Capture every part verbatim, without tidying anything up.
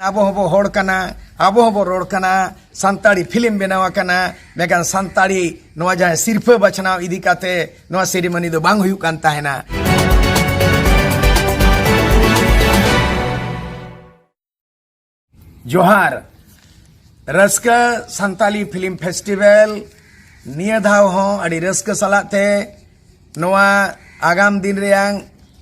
ᱟᱵᱚ ᱦᱚᱸᱵᱚ ᱦᱚᱲ ᱠᱟᱱᱟ, ᱟᱵᱚ ᱦᱚᱸᱵᱚ ᱨᱚᱲ ᱠᱟᱱᱟ, ᱥᱟᱱᱛᱟᱲᱤ ᱯᱷᱤᱞᱢ ᱵᱮᱱᱟᱣ ᱟᱠᱟᱱᱟ, ᱢᱮᱱᱠᱷᱟᱱ ᱥᱟᱱᱛᱟᱲᱤ ᱱᱚᱣᱟ ᱡᱟᱦᱟᱸ ᱥᱤᱨᱯᱷᱟᱹ ᱵᱟᱪᱷᱱᱟᱣ ᱤᱫᱤ ᱠᱟᱛᱮ ᱱᱚᱣᱟ ᱥᱮᱨᱮᱢᱚᱱᱤ ᱫᱚ ᱵᱟᱝ ᱦᱩᱭᱩᱜ ᱠᱟᱱ ᱛᱟᱦᱮᱱᱟ᱾ ᱡᱚᱦᱟᱨ᱾ ᱨᱟᱹᱥᱠᱟᱹ ᱥᱟᱱᱛᱟᱞᱤ ᱯᱷᱤᱞᱢ ᱯᱷᱮᱥᱴᱤᱵᱷᱮᱞ ᱱᱤᱭᱟᱹ ᱫᱷᱟᱣ ᱦᱚᱸ ᱟᱹᱰᱤ ᱨᱟᱹᱥᱠᱟᱹ ᱥᱟᱞᱟᱜ ᱛᱮ ᱱᱚᱣᱟ ᱟᱜᱟᱢ ᱫᱤᱱ ᱨᱮᱭᱟᱝ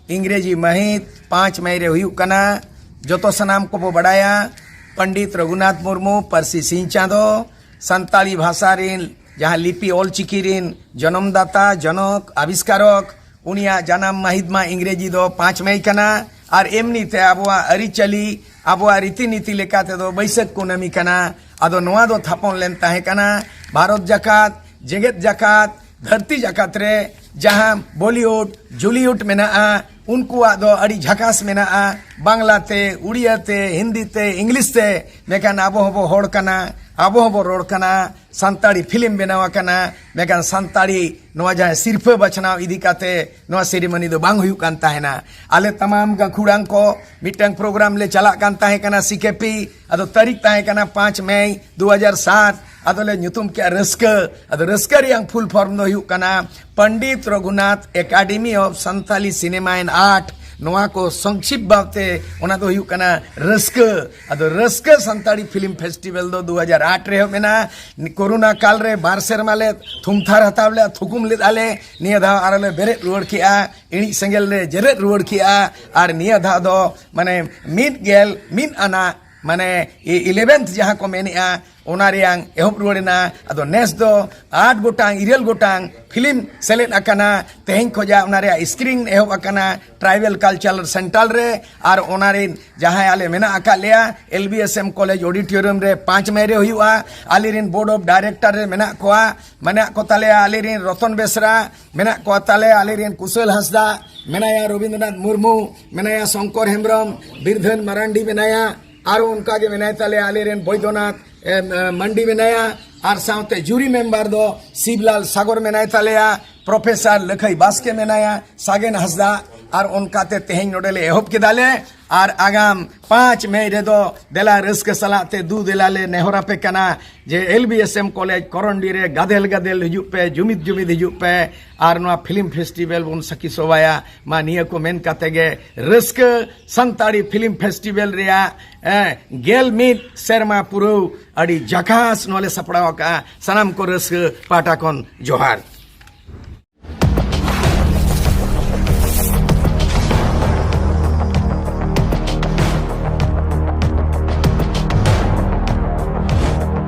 ᱤᱝᱨᱮᱡᱤ ᱢᱟᱹᱦᱤᱛ ᱯᱟᱸᱪ ᱢᱮᱭ ᱨᱮ ᱦᱩᱭᱩᱜ ᱠᱟᱱᱟ᱾ ᱡᱚᱛᱚ ᱥᱟᱱᱟᱢ ᱠᱚᱵᱚ ᱵᱟᱰᱟᱭᱟ, ᱯᱚᱱᱰᱤᱛ ᱨᱚᱜᱷᱩᱱᱟᱛᱷ ᱢᱩᱨᱢᱩ, ᱯᱟᱹᱨᱥᱤ ᱥᱤᱧ ᱪᱟᱸᱫᱚ, ᱥᱟᱱᱛᱟᱲᱤ ᱵᱷᱟᱥᱟ ᱨᱤᱱ ᱡᱟᱦᱟᱸ ᱞᱤᱯᱤ ᱚᱞᱪᱤᱠᱤ ᱨᱤᱱ ᱡᱚᱱᱚᱢᱫᱟᱛᱟ, ᱡᱚᱱᱚᱠ, ᱟᱵᱤᱥᱠᱟᱨᱚᱠ, ᱩᱱᱤᱭᱟᱜ ᱡᱟᱱᱟᱢ ᱢᱟᱹᱦᱤᱛ ᱢᱟ ᱤᱝᱨᱮᱡᱤ ᱫᱚ ᱯᱟᱸᱪ ᱢᱮᱭ ᱠᱟᱱᱟ, ᱟᱨ ᱮᱢᱱᱤ ᱛᱮ ᱟᱵᱚᱣᱟᱜ ᱟᱹᱨᱤᱪᱟᱹᱞᱤ, ᱟᱵᱚᱣᱟᱜ ᱨᱤᱛᱤ ᱱᱤᱛᱤ ᱞᱮᱠᱟ ᱛᱮᱫᱚ ᱵᱟᱹᱭᱥᱟᱹᱠᱷ ᱠᱩᱱᱟᱹᱢᱤ ᱠᱟᱱᱟ᱾ ᱟᱫᱚ ᱱᱚᱣᱟ ᱫᱚ ᱛᱷᱟᱯᱚᱱ ᱞᱮᱱ ᱛᱟᱦᱮᱸ ᱠᱟᱱᱟ ᱵᱷᱟᱨᱚᱛ ᱡᱟᱠᱟᱛ, ᱡᱮᱜᱮᱛ ᱡᱟᱠᱟᱛ, ᱫᱷᱟᱹᱨᱛᱤ ᱡᱟᱠᱟᱛ ᱨᱮ ᱡᱟᱦᱟᱸ ᱵᱚᱞᱤᱣᱩᱰ, ᱡᱩᱞᱤᱣᱩᱰ ᱢᱮᱱᱟᱜᱼᱟ, ᱩᱱᱠᱩᱣᱟᱜ ᱫᱚ ᱟᱹᱰᱤ ᱡᱷᱟᱠᱟᱥ ᱢᱮᱱᱟᱜᱼᱟ, ᱵᱟᱝᱞᱟ ᱛᱮ, ᱩᱲᱤᱭᱟ ᱛᱮ, ᱦᱤᱱᱫᱤ ᱛᱮ, ᱤᱝᱞᱤᱥ ᱛᱮ, ᱢᱮᱱᱠᱷᱟᱱ ᱟᱵᱚ ᱦᱚᱸᱵᱚ ᱦᱚᱲ ᱠᱟᱱᱟ, ᱟᱵᱚ ᱦᱚᱸᱵᱚ ᱨᱚᱲ ᱠᱟᱱᱟ, ᱥᱟᱱᱛᱟᱲᱤ ᱯᱷᱤᱞᱢ ᱵᱮᱱᱟᱣ ᱟᱠᱟᱱᱟ, ᱢᱮᱱᱠᱷᱟᱱ ᱥᱟᱱᱛᱟᱲᱤ ᱱᱚᱣᱟ ᱡᱟᱦᱟᱸ ᱥᱤᱨᱯᱷᱟᱹ ᱵᱟᱪᱷᱱᱟᱣ ᱤᱫᱤ ᱠᱟᱛᱮ ᱱᱚᱣᱟ ᱥᱮᱨᱮᱢᱚᱱᱤ ᱫᱚ ᱵᱟᱝ ᱦᱩᱭᱩᱜ ᱠᱟᱱ ᱛᱟᱦᱮᱱᱟ᱾ ᱟᱞᱮ ᱛᱟᱢᱟᱢ ᱜᱟᱹᱠᱷᱩᱲᱟᱱ ᱠᱚ ᱢᱤᱫᱴᱟᱝ ᱯᱨᱳᱜᱨᱟᱢ ᱞᱮ ᱪᱟᱞᱟᱜ ᱠᱟᱱ ᱛᱟᱦᱮᱸ ᱠᱟᱱᱟ ᱥᱤ ᱠᱮ ᱯᱤ, ᱟᱫᱚ ᱛᱟᱹᱨᱤᱠᱷ ᱛᱟᱦᱮᱸ ᱠᱟᱱᱟ ᱯᱟᱸᱪ ᱢᱮᱭ ᱫᱩ ᱦᱟᱡᱟᱨ ᱥᱟᱛ, ᱟᱫᱚ ᱞᱮ ᱧᱩᱛᱩᱢ ᱠᱮᱜᱼᱟ ᱨᱟᱹᱥᱠᱟᱹ᱾ ᱟᱫᱚ ᱨᱟᱹᱥᱠᱟᱹ ᱨᱮᱭᱟᱜ ᱯᱷᱩᱞ ᱯᱷᱚᱨᱢ ᱫᱚ ᱦᱩᱭᱩᱜ ᱠᱟᱱᱟ Pandit Raghunath academy of Santali cinema and art. ᱱᱚᱣᱟ ᱠᱚ ᱥᱚᱝᱠᱷᱤᱯ ᱵᱷᱟᱵᱛᱮ ᱚᱱᱟ ᱫᱚ ᱦᱩᱭᱩᱜ ᱠᱟᱱᱟ ᱨᱟᱹᱥᱠᱟᱹ᱾ ᱟᱫᱚ ᱨᱟᱹᱥᱠᱟᱹ ᱥᱟᱱᱛᱟᱲᱤ ᱯᱷᱤᱞᱢ ᱯᱷᱮᱥᱴᱤᱵᱷᱮᱞ ᱫᱚ ᱫᱩ ᱦᱟᱡᱟᱨ ᱟᱴ ᱨᱮ ᱮᱦᱚᱵ ᱮᱱᱟ᱾ ᱠᱳᱨᱳᱱᱟ ᱠᱟᱞ ᱨᱮ ᱵᱟᱨ ᱥᱮᱨᱢᱟ ᱞᱮ ᱛᱷᱩᱢᱛᱷᱟᱨ ᱦᱟᱛᱟᱣ ᱞᱮᱫᱼᱟ, ᱛᱷᱩᱠᱩᱢ ᱞᱮᱫᱼᱟ ᱞᱮ᱾ ᱱᱤᱭᱟᱹ ᱫᱷᱟᱣ ᱟᱨᱚ ᱞᱮ ᱵᱮᱨᱮᱫ ᱨᱩᱣᱟᱹᱲ ᱠᱮᱜᱼᱟ, ᱤᱬᱤᱡ ᱥᱮᱸᱜᱮᱞ ᱞᱮ ᱡᱮᱨᱮᱫ ᱨᱩᱣᱟᱹᱲ ᱠᱮᱜᱼᱟ᱾ ᱟᱨ ᱱᱤᱭᱟᱹ ᱫᱷᱟᱣ ᱫᱚ ᱢᱟᱱᱮ ᱢᱤᱫ ᱜᱮᱞ ᱢᱤᱫ ᱟᱱᱟᱜ, ᱢᱟᱱᱮ ᱤᱞᱮᱵᱷᱮᱱᱛᱷ ᱡᱟᱦᱟᱸ ᱠᱚ ᱢᱮᱱᱮᱜᱼᱟ, ᱚᱱᱟ ᱨᱮᱭᱟᱝ ᱮᱦᱚᱵ ᱨᱩᱣᱟᱹᱲ ᱮᱱᱟ᱾ ᱟᱫᱚ ᱱᱮᱥ ᱫᱚ ᱟᱴ ᱜᱚᱴᱟᱝ, ᱤᱨᱟᱹᱞ ᱜᱚᱴᱟᱝ ᱯᱷᱤᱞᱢ ᱥᱮᱞᱮᱫ ᱟᱠᱟᱱᱟ᱾ ᱛᱮᱦᱮᱧ ᱠᱷᱚᱡᱟᱜ ᱚᱱᱟ ᱨᱮᱭᱟᱜ ᱥᱠᱨᱤᱱ ᱮᱦᱚᱵ ᱟᱠᱟᱱᱟ ᱴᱨᱟᱭᱵᱟᱞ ᱠᱟᱞᱪᱟᱨᱟᱞ ᱥᱮᱱᱴᱟᱨ ᱨᱮ᱾ ᱟᱨ ᱚᱱᱟ ᱨᱮᱱ ᱡᱟᱦᱟᱸᱭ ᱟᱞᱮ ᱢᱮᱱᱟᱜ ᱟᱠᱟᱫ ᱞᱮᱭᱟ L B S M college ᱚᱰᱤᱴᱳᱨᱤᱭᱟᱢ ᱨᱮ ᱯᱟᱸᱪ ᱢᱮᱭ ᱨᱮ ᱦᱩᱭᱩᱜᱼᱟ᱾ ᱟᱞᱮ ᱨᱮᱱ ᱵᱳᱨᱰ ᱚᱯᱷ ᱰᱟᱭᱨᱮᱠᱴᱚᱨ ᱨᱮ ᱢᱮᱱᱟᱜ ᱠᱚᱣᱟ, ᱢᱮᱱᱟᱜ ᱠᱚ ᱛᱟᱞᱮᱭᱟ ᱟᱞᱮ ᱨᱮᱱ ᱨᱚᱛᱚᱱ ᱵᱮᱥᱨᱟ, ᱢᱮᱱᱟᱜ ᱠᱚᱣᱟ ᱛᱟᱞᱮ ᱟᱞᱮ ᱨᱮᱱ ᱠᱩᱥᱟᱹᱞ ᱦᱟᱸᱥᱫᱟ, ᱢᱮᱱᱟᱭᱟ ᱨᱚᱵᱤᱱᱫᱨᱚᱱᱟᱛᱷ ᱢᱩᱨᱢᱩ, ᱢᱮᱱᱟᱭᱟ ᱥᱚᱝᱠᱚᱨ ᱦᱮᱢᱵᱨᱚᱢ, ᱵᱤᱨᱫᱷᱟᱹᱱ ᱢᱟᱨᱟᱱᱰᱤ ᱢᱮᱱᱟᱭᱟ, ᱟᱨᱚ ᱚᱱᱠᱟ ᱜᱮ ᱢᱮᱱᱟᱭ ᱛᱟᱞᱮᱭᱟ ᱟᱞᱮ ᱨᱮᱱ ᱵᱳᱭᱫᱚᱱᱟᱛᱷ, ᱮ, ᱮ, ᱢᱟᱱᱰᱤ ᱢᱮᱱᱟᱭᱟ, ᱟᱨ ᱥᱟᱶᱛᱮ ᱡᱩᱨᱤ ᱢᱮᱢᱵᱟᱨ ᱫᱚ ᱥᱤᱵᱞᱟᱞ ᱥᱟᱜᱚᱨ ᱢᱮᱱᱟᱭ ᱛᱟᱞᱮᱭᱟ, ᱯᱨᱚᱯᱷᱮᱥᱚᱨ ᱞᱟᱹᱠᱷᱟᱹᱭ ᱵᱟᱥᱠᱮ ᱢᱮᱱᱟᱭᱟ, ᱥᱟᱜᱮᱱ ᱦᱟᱸᱥᱫᱟ, ᱟᱨ ᱚᱱᱠᱟᱛᱮ ᱛᱮᱦᱮᱧ ᱱᱚᱰᱮ ᱞᱮ ᱮᱦᱚᱵ ᱠᱮᱫᱟ ᱞᱮ᱾ ᱟᱨ ᱟᱜᱟᱢ ᱯᱟᱸᱪ ᱢᱮ ᱨᱮᱫᱚ ᱫᱮᱞᱟ ᱨᱟᱹᱥᱠᱟᱹ ᱥᱟᱞᱟᱜ ᱛᱮ ᱫᱩ ᱫᱮᱞᱟ ᱞᱮ ᱱᱮᱦᱚᱨ ᱟᱯᱮ ᱠᱟᱱᱟ ᱡᱮ L B S M college ᱠᱚᱨᱚᱱᱰᱤ ᱨᱮ ᱜᱟᱫᱮᱞ ᱜᱟᱫᱮᱞ ᱦᱤᱡᱩᱜ ᱯᱮ, ᱡᱩᱢᱤᱫ ᱡᱩᱢᱤᱫ ᱦᱤᱡᱩᱜ ᱯᱮ, ᱟᱨ ᱱᱚᱣᱟ ᱯᱷᱤᱞᱢ ᱯᱷᱮᱥᱴᱤᱵᱷᱮᱞ ᱵᱚᱱ ᱥᱟᱹᱠᱷᱤ ᱥᱚᱵᱷᱟᱭᱟ᱾ ᱢᱟ ᱱᱤᱭᱟᱹ ᱠᱚ ᱢᱮᱱ ᱠᱟᱛᱮ ᱜᱮ ᱨᱟᱹᱥᱠᱟᱹ ᱥᱟᱱᱛᱟᱲᱤ ᱯᱷᱤᱞᱢ ᱯᱷᱮᱥᱴᱤᱵᱷᱮᱞ ᱨᱮᱭᱟᱜ, ᱮ, ᱜᱮᱞ ᱢᱤᱫ ᱥᱮᱨᱢᱟ ᱯᱩᱨᱟᱹᱣ ᱟᱹᱰᱤ ᱡᱟᱠᱟᱥ ᱱᱚᱣᱟ ᱞᱮ ᱥᱟᱯᱲᱟᱣ ᱟᱠᱟᱫᱼᱟ᱾ ᱥᱟᱱᱟᱢ ᱠᱚ ᱨᱟᱹᱥᱠᱟᱹ ᱯᱟᱦᱴᱟ ᱠᱷᱚᱱ ᱡᱚᱦᱟᱨ᱾